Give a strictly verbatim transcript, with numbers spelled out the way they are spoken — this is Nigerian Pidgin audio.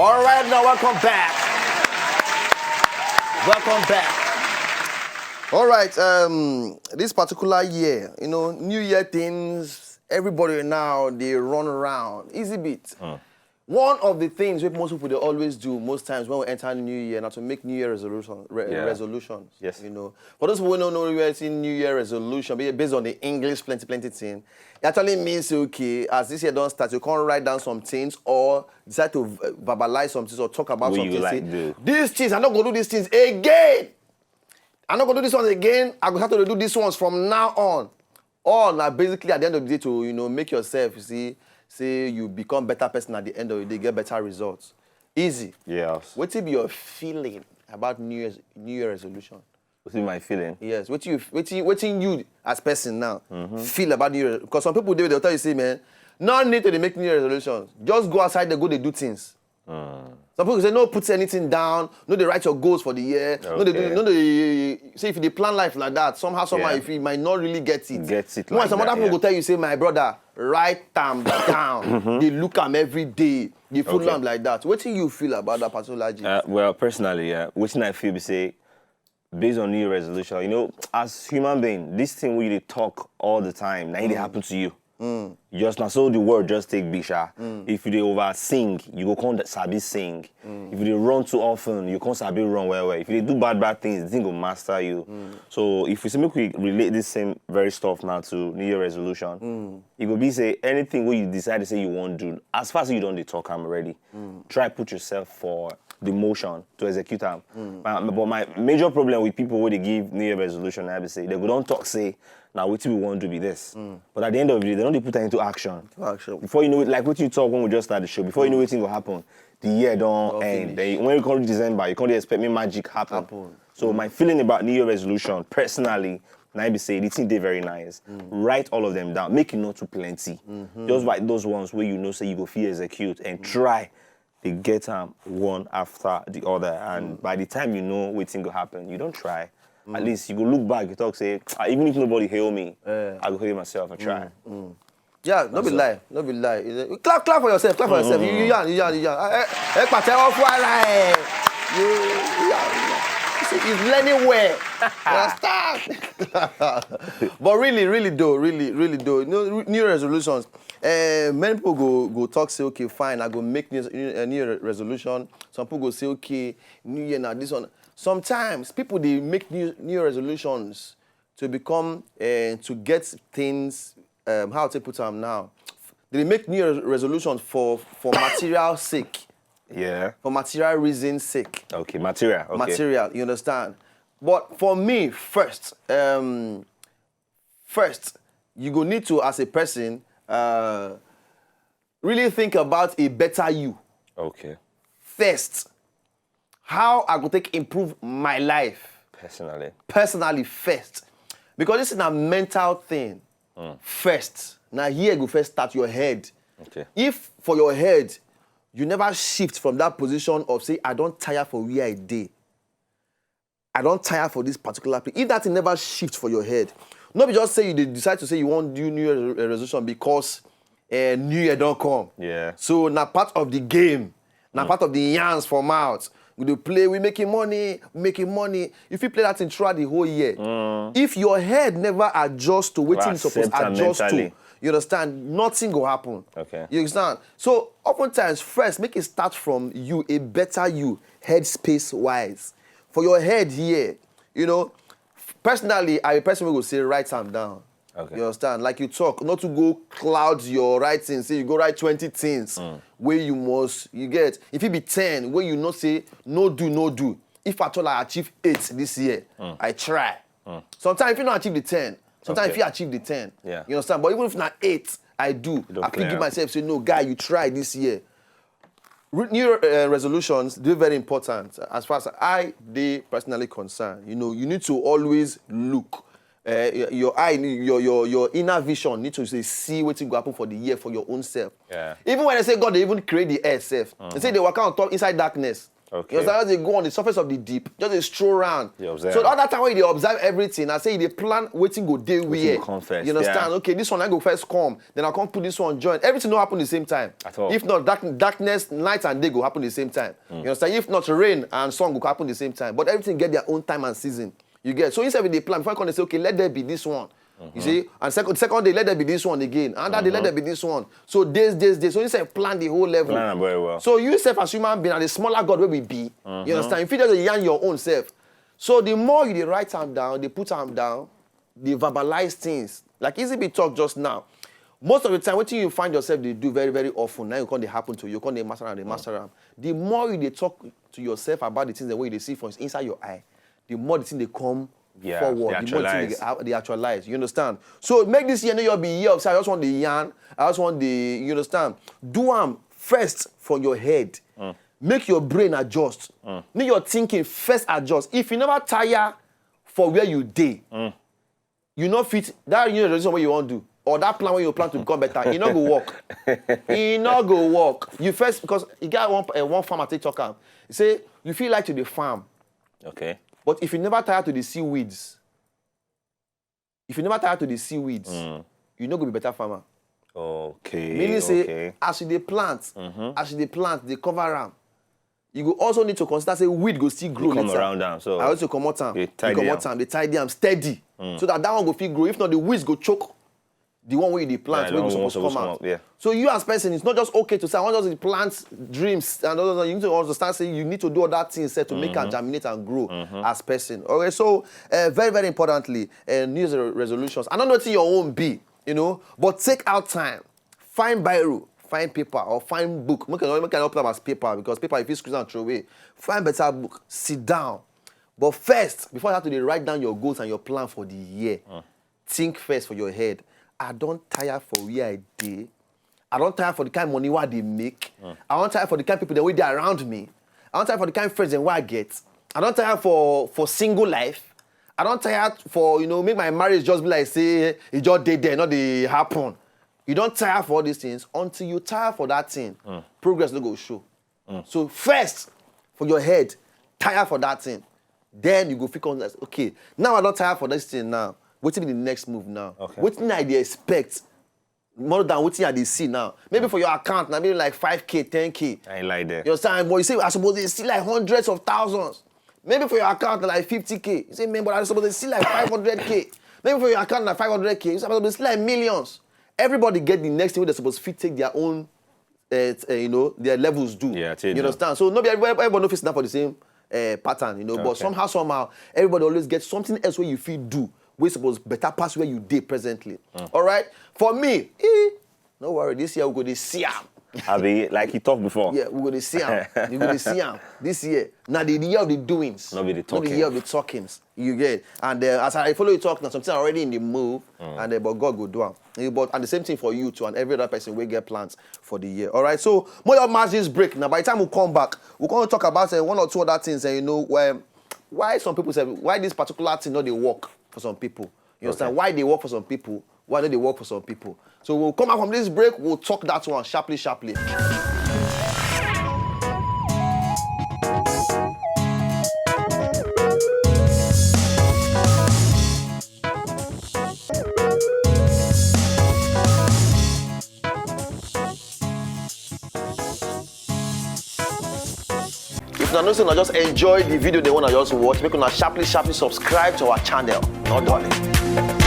All right, now welcome back. Welcome back. All right, um, this particular year, you know, New Year things, everybody now they run around. Easy bit. One of the things that most people they always do most times when we enter New Year, not to make New Year resolution, re- Yeah. resolutions. Yes. You know, for those people who don't know what in New Year resolution, ba- based on the English plenty plenty thing, it actually means okay, as this year don't start, you can't write down some things or decide to uh, verbalize some things or talk about What some you things. like Say, do. These things, I'm not gonna do these things again. I'm not gonna do this one again. I go start to do this ones from now on. All now basically at the end of the day to you know make yourself you see say you become better person at the end of the day, get better results. Easy. Yes. What be your feeling about New Year's New Year resolution? What's in my feeling? Yes. What you what you what you as person now feel about New Year? Because some people they they'll tell you say man, no need to dey make New Year resolutions. Just go outside, they go they do things. Some people say no put anything down, no they write your goals for the year, no they do, Okay. no they say if you dey plan life like that somehow somehow Yeah. if you might not really get it. Get it When like some that, other people yeah. go tell you say my brother write am down, they look am every day, they follow Okay. am like that. What do you feel about that particular gist? Uh, well, personally, yeah, wetin I feel be say, based on New Year resolution, you know, as human being, this thing wey you dey talk all the time, na e dey happen to you. Just na so the world just take be sha. If you dey over sing, you go come sabi sing. If you dey run too often, you come sabi run well well. If you dey do bad bad things, the thing go master you. So if we say make we relate this same very stuff now to New Year resolution, e go be say anything wey you decide say you wan do, as far as you don dey talk am already, try put yourself for the motion to execute am. My- but my major problem with people wey dey give New Year resolution na be say they go don talk say na wetin we wan do be this. But at the end of the day, they no dey put am into action. Action. Before you know it, like wetin you talk when we just start the show, before you know wetin go happen, the year don Don end. finish. Then when you come reach December, you come dey expect me magic happen. Happen. So my feeling about New Year resolution, personally, na be say the thing dey very nice. Write all of them down. Make e not too plenty. Just write those ones where you know say you go fit execute and try to get am one after the other. And by the time you know wetin go happen, you don try. At least you go look back, you talk say, "Ah, even if nobody hail me, Yeah. I go hail myself and try." Yeah, no be lie, no be lie. You- Clap, clap for yourself, clap for yourself. You, you yarn, you yarn, you yarn. Eh, eh, eh, pàtẹ́wọ́ fún ara ẹ. You, you yarn, you yarn. You see, he's learning well. You understand? But really, really though, really, really though, you know, re- new resolutions. Uh, many people go go talk say, okay, fine, I go make new, new, uh, new resolution. Some people go say, okay, new year now, this one. Sometimes people they make new new resolutions to become uh, to get things um, how to put am now. They make new resolutions for for material sake, Yeah. for material reasons sake. Okay. Material. Okay. Material, you understand? But for me, first, um, first, you go need to as a person uh, really think about a better you Okay. first. How I go take improve my life Personally. personally first, because this is a mental thing first. Now here go first start your head. Okay. If for your head you never shift from that position of say I don't tire for where I dey, I don't tire for this particular place. If that thing never shift for your head, not be just say you dey decide to say you want do new year re- resolution because uh, new year don't come. Yeah. So na part of the game. Na part of the yarns for mouth. We dey play, we making money, we making money. If you play that thing throughout the whole year, if your head never adjust to wetin you suppose Accept am adjust mentally. to, you understand, nothing go happen. Okay. You understand? So oftentimes, first, make it start from you, a better you, headspace wise. For your head here, you know, personally, I a person wey go say write am down. Okay. You understand? Like you talk, not to go cloud your writing. Say you go write twenty things where you must, you get. If it be ten, where you know say no do, no do. If at all I achieve eight this year, I try. Sometimes if you don't achieve the ten, sometimes if Okay. you achieve the ten, Yeah. You understand? But even if not eight, I do. don't I feel clear give am. Myself say no, guy, you try this year. Re- New uh, resolutions dey very important as far as I dey personally concerned. You know, you need to always look. Uh, your eye, your your your inner vision need to say see wetin go happen for the year for your own self. Yeah. Even when I say God, they even create the earth self. They say they work out top inside darkness. Okay. You understand? As they go on the surface of the deep, just they stroll around. So all that time when you dey observe everything, I say you dey plan wetin go dey where. Go come first, you understand? Yeah. Okay, this one I go first come, then I come put this one join. Everything no happen the same time. At all. If not, dark, darkness, night and day go happen the same time. Mm. You understand? If not, rain and sun go happen the same time. But everything get their own time and season. You get? So instead of the plan, before I come dey say, okay, let there be this one. You see, and second second day, let there be this one again. And that day, let there be this one. So days, days, days. So you sef plan the whole level. Plan am very well. So you sef as human being, and the smaller God wey we be, you understand? You fit just dey yarn your own self. So the more you dey write am down, dey put am down, dey verbalize things. Like Easy B talk just now. Most of the time, wetin you find yourself dey do very, very often, now you come dey happen to you, come dey master am, dey master am. The more you dey talk to yourself about the things wey you dey see for inside your eye, the more the thing dey come forward, the more the thing dey actualize. You understand? So make this year no your be year of say I just want the yarn, I just want the, you understand? Do am first for your head. Make your brain adjust. Make your thinking first adjust. If you never tire for where you dey, you no fit that new resolution wey you wan do or that plan wey you plan to become better, e no go work. E no go work. You first, because e get one uh, one farmer take talk am. He say you fit like to dey farm, okay, but if you never tire to dey see weeds, if you never tire to dey see weeds, mm. you no go be better farmer. Okay. Meaning say, okay. as you dey plant, mm-hmm. as you dey plant, dey cover am. You go also need to consider say weed go still grow later. Come around am, so I also comot am. Dey tidy am, dey tidy am steady, mm. so that that one go fit grow. If not, the weeds go choke the one wey you dey plant, yeah, wey go suppose come out. Yeah. So you as person, it's not just okay to say, I want just to plant dreams and all those. You need to understand say you need to do other things set to mm-hmm. make and germinate and grow mm-hmm. as person. Okay, so uh, very, very importantly, uh, New Year's resolutions. I don't know what your own be, you know, but take out time, find biro, find paper, or find book. Make I make I not put am as paper because paper if you squeeze and throw away. Find better book, sit down. But first, before you have to dey write down your goals and your plan for the year, mm. think first for your head. I don tire for where I dey. I don tire for the kind money wey I dey make. Mm. I don tire for the kind people dem wey dey around me. I don tire for the kind friends dem wey I get. I don tire for for single life. I don tire for, you know, make my marriage just be like say e just dey there, no dey happen. You don tire for all these things. Until you tire for that thing, mm. progress no go show. Mm. So first, for your head, tire for that thing. Then you go feel confident. Okay, now I don tire for this thing now. Wetin be the next move now? Okay. Wetin I dey expect more than wetin I dey see now? Maybe for your account, na maybe like five K, ten K. I like that. You understand? But you say, I suppose dey see like hundreds of thousands. Maybe for your account, na like fifty K. You say, man, but I suppose dey see like five hundred K. Maybe for your account, na five hundred K. You say, I suppose dey see like millions. Everybody get the next thing wey they suppose fit take their own uh, uh, you know, their levels do. Yeah, you understand? So no be everybody, everybody no fit stand for the same uh, pattern, you know. Okay. But somehow, somehow, everybody always gets something else where you feel do. We suppose better pass where you dey presently. Mm. All right. For me, eh, no worry. This year we go dey see am. Abi, like you talked before. Yeah, we go dey see am. You go dey see am this year. Now the year of the doings, not be the talking. Not the year of the talkings. You get, and uh, as I follow you talk now, something already in the move, mm. and uh, but God go do am. Eh, but and the same thing for you too, and every other person will get plans for the year. All right, so more your margins break now. By the time we come back, we're going to talk about uh, one or two other things, and you know why why some people say why this particular thing not dey work for some people. You understand? Okay. Why they work for some people, why don't they work for some people? So we'll come back from this break, we'll talk that one sharply, sharply. If una know say una just enjoy the video, the one I just watch, make una sharply, sharply subscribe to our channel. No darling.